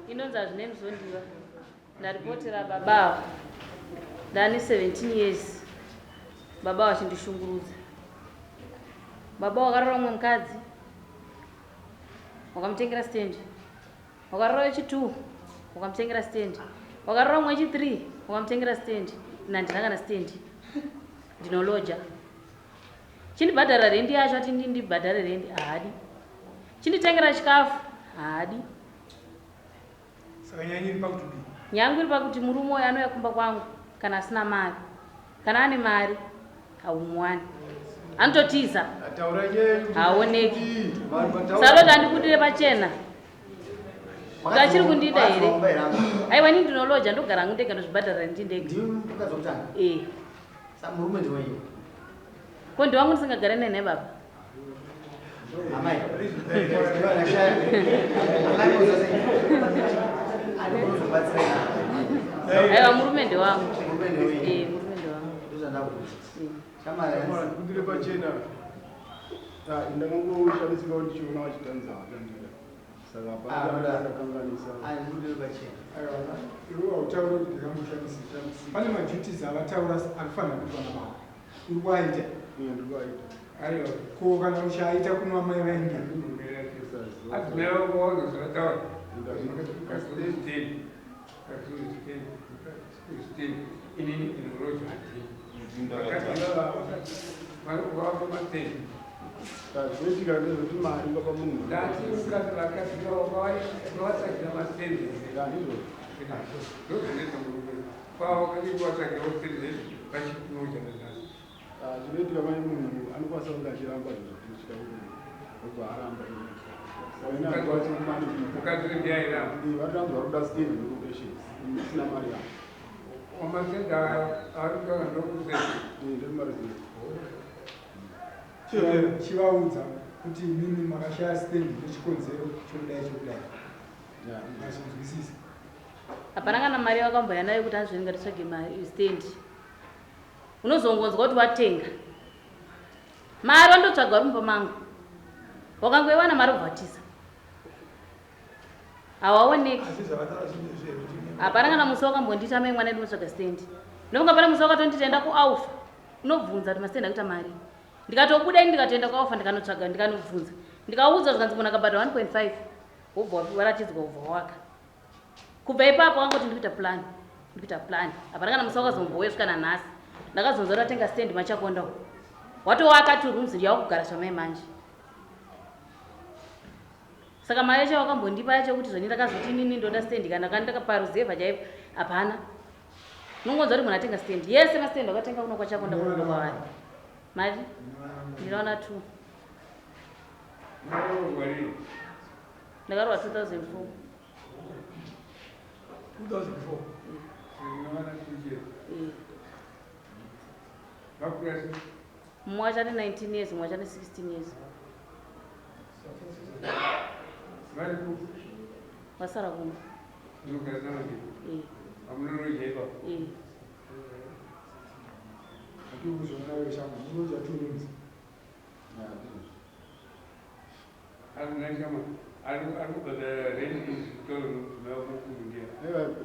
Inonzi hazvinei muzondiwa. Ndaripotera baba ava. Ndane 17 years. Baba vachindishungurudza. Baba wakarora umwe mukadzi. Wakamutengera stand. Wakarora wechi2 wakamutengera stand. Wakarora umwe wechi3 wakamutengera stand. Ini handina kana stand. Ndinoloja. Chindibhadhara rendi yacho ati ndibhadhare rendi haadi. Chinditengera chikafu haadi. Saka nyaya iri pakuti kudii? Nyaya yangu iri pakuti murume uyu anouya kumba kwangu kana asina mari. Kana ane mari haumuwani. Anototiza. Haaoneki. Saka kuti andibudire pachena. Kuti achiri kundida here? Aiwa ini ndinoloja ndogara hangu ndega ndozvibhadhara ndi ndega. Eh. Murume ndiwenyu. Ko ndiwangu ndisingagare naye nhai baba? Amai. Aiwa murume ndewangu. Eh, murume ndewangu. Ndiri pachena. Ndakangoshamisika ndichiona vachitanza vatandira. Saka hapana chakanganisa. Aiwa, iwe hautaure kuti ndakamboshamisa. Pane maduties avataura anofanira kuitwa nababa. Uri kuaita? Iye ndiri kuaita. Aiwa, ko kana uchiaita kuno amai vainge? Zvinoitika ndezvekuti mari baba munhu. Zvinoitika mai munhu anokwanisa kunge achiramba zvinhu zvatinosvika obva aramba vatanzwa kuda stand nerotation isina mari yavo. Chivaudza kuti imimi makashaya stand nechikonzero chokudai chokudai. Mazvinzwisisa. Hapana kana mari yawakamboya nayo kuti azveni ngatitsvage mari stand. Unozongonzwa kuti watenga. Mari wandotsvaga uri mumba mangu. Wakangoiwana mari ubva watiza. Hawaoneki. Hapana kana musi wakambondiita mai mwana ndinotsvaga stand. Ndofunga pane musi wakatonditi enda kuAlpha. Unobvunza kuti mastand akuita mari. Ndikatobuda ini ndikatoenda kuAlpha ndikanotsvaga ndikanobvunza. Ndikaudzwa zvikanzi munhu akabhadhara 1.5 wobva waratidzwa wobva waka. Kubva ipapo angoti ndikuita plan. Ndikuita plan. Hapana kana musi wakazombouya kusvika nanhasi. Ndakazonzwa ndatenga stand machakonda uko. Watowaka two rooms ndiyakugara zvamai manje. Saka mari yacho wakambondipa yacho kuti zvoni ndakazoti inini ndoda stand kana kana ndakaparuzevha chaipo hapana. Unongonzwa kuti munhu atenga stand. Yese mastand wakatenga kuno kwachakonda kuno kwavari. Mari? Ndinoona two. Ndakarohwa 2004. 2004. Mumwe wacho ane 19 years, mumwe wacho ane 16 years. Vasara kumba.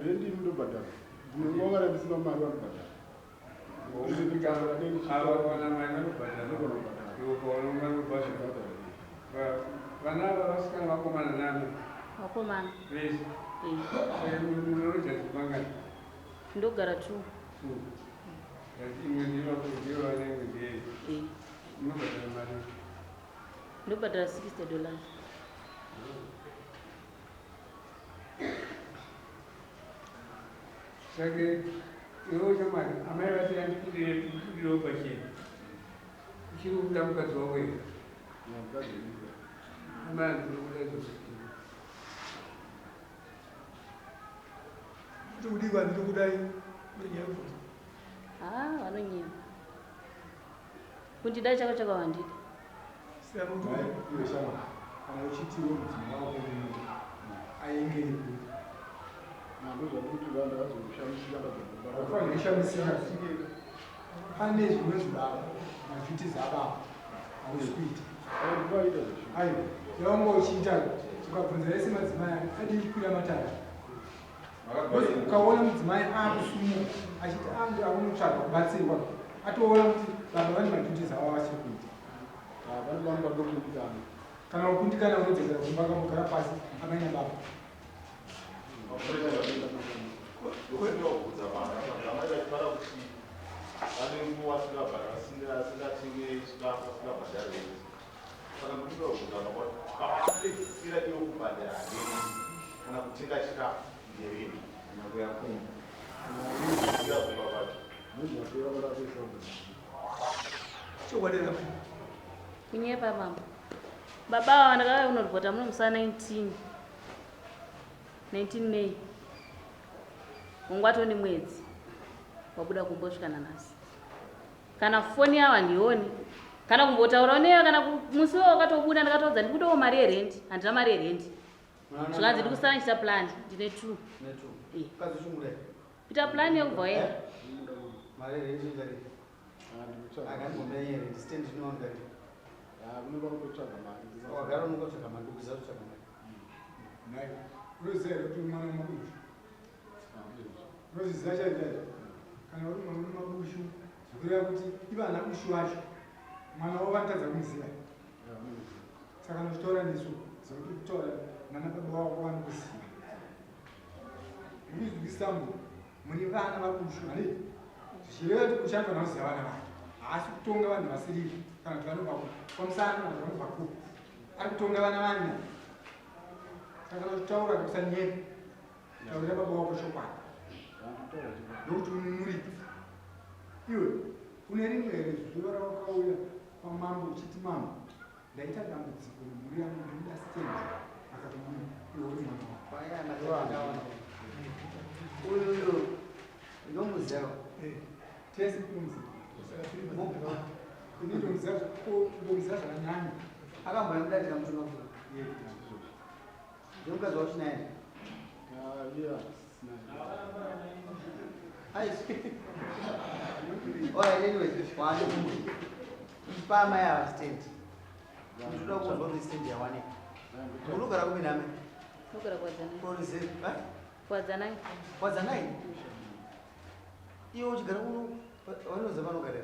Rendi inobhadhara. Dzimwe nguva kana ndisina mari vanobhadhara. Vana ava vasikana vakomana nani? Vakomana. Vese. Munorodza zvimangani? Ndogara two. Imwe ndeyevana imwe ndeye. Munobhadhara mari? Ndobhadhara $60. Saka iwe shamwari amai vati andikudirewo pachena. Uchiri kuda mukadzi wako here? Amai andiri kuda izvozvo. Kuti kudikwa ndiri kudai ndonyaya kubvunza. Ah, vanonyema. Kundida chako chako handidi. Siyana kuti iwe shamwari kana uchiti iwe mudzimai wako unomuda aengei kuri. Haufaniri kushamisika. Pane zvinonzi baba maduties ababa hausi kuita. Aiwa yaunga uchiita Ukabvunza ese madzimai adii kukwira matare. Ukaona mudzimai akusumuka achiti ange akunotsvaga kubatsirwa, atoona kuti baba vane maduties avo avachiri kuita. Pane vamwe vanokundikana. Kana ukundikana unodzokera kumba kambogara pasi amai nababa. Saka ndikuda kubvunza baba kuti vakapedzisira ivo kubhadhara rent kana kutenga chikafu nderini? Kana kuya kumba. Kuya kumba kwacho. Mwedzi wapera vakakuisa kubhadhara. Chokwadi here? Kunyepa baba. Baba ava ndakauya kunoripota muno musi wa 19 19 May. Wangu watoni mwedzi wabuda kumba kusvika nanhasi. Kana foni yavo handioni kana kumbotaurawo neyo kana musi iwo wakatobuda ndakatoudza ndikudawo mari yerent, handina mari yerent. Zvikanzi ndikusara ndichita plan ndine two. Eh. Kuita plan yekubva waenda. Unoziva here kuti mwana wemabushu? Unozviziva chaizvo chaizvo? Kana uri mwana wemabushu zvikureva kuti ivo ana bushu vacho mwana wavo vanotadza kumuziva. Saka unochitaura nesu ziva kuti kutaura nana baba wako vanokuziva. Mukuzwisisa munhu mune vana vabushu hanei zvichireva kuti bushu anofanira kuziva vana vake. Haasi kutonga vanhu vasirivo kana kuti vanobva kwamusana kana kuti vanobva kupi. Ari kutonga vana vani. Saka uchitaura usanyepa. Taurira baba wako chokwadi. Ndokuti ununurike. Iwe une rimwe here zuva rawakauya kwamambo uchiti mambo ndaita dambudziko nemhuri yangu ndinoda stand akakubuda iwe uri mwana wako. Uyu uyu ndomuziva. Eh, tese tinomuziva. Ini ndomuziva ndomuziva zvakanyanya. Akamboya mudarika mutumwa. Yeah. Ndemukadzi wacho naye. Alright, anyways, wani pa amai ava stand. Ndinoda kunzwa kuti stand yawanika. Unogara kupi name? Unogara kuWadzanai. Kureserve, eh? Kuwadzanai. Kuwadzanai? Iwe uchigara kuno vanoziva panogara.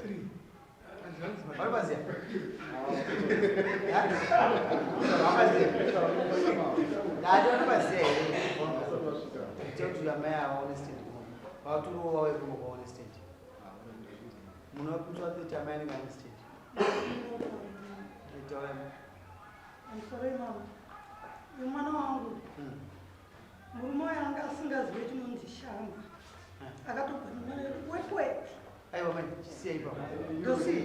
Vanopaziva? Vanopaziva? Ndati vanopaziva here? Tekuti amai ava vaone stand kuno. Vaturiwo vauye kuno vaone stand. Munokutswa kuti amai anenge ane stand. Taura. I'm sorry mama. Uyu mwana wangu murume uyu anga asingazive chinonzi shamba. Akatobva wetwet. Aiwa mai, chisiya ipapo. Ndosiya.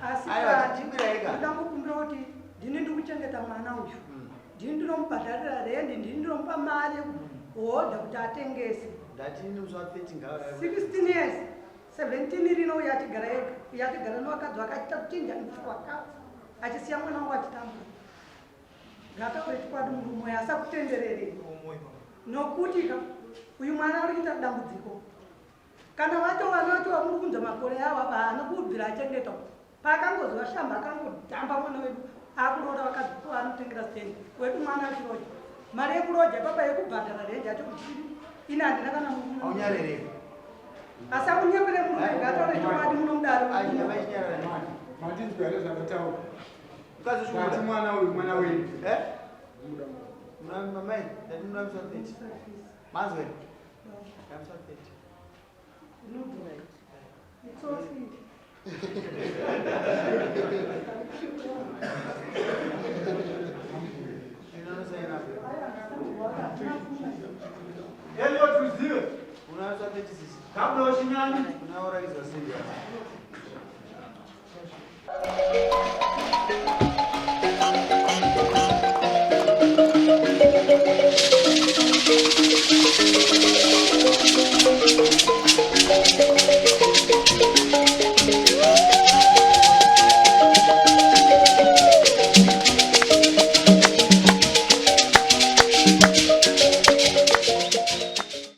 Asi Aiwa, chimbira ega. Ndangokumbira kuti ndini ndikuchengeta mwana uyu. Ndini ndinomubhadharira rendi, ndini ndinomupa mari yekuhodha kuti atengese. Ndati ini musi wa 30 ngava. 16 years, 17 rino uyu achigara ega. Uyu achigara nevakadzi vakaita kuchinja vakadzi. Achisiya mwana wangu achitambura. Ngataure chokwadi murume uyu asakutenderere. Nokuti ka uyu mwana ari kuita dambudziko. Kana vacho vana vacho vamuri kunzwa makore avo apa haana kubvira achengetwa. Paakangozwa shamba akangodhamba mwana wedu akuroora vakadzi anotengera stand. Wedu mwana achiroja. Mari yekuroja ipapa yekubhadhara rendi yacho kuti ini handina kana murume. Aunyarere. Asakunyepere murume ngataure chokwadi munomudaro. Mandinzwa here zvakataura? Mukadzi Ndati uchikuda. mwana uyu mwana wenyu. Eh? Muna mai, ndati muna musi wa 30. Manzwa here? Musi wa 30. Itsotsi. Inonosaina. Elliot Ruzive, Una musi wa 36. Gabriel Shinyani. Una uraidzwa stand yako.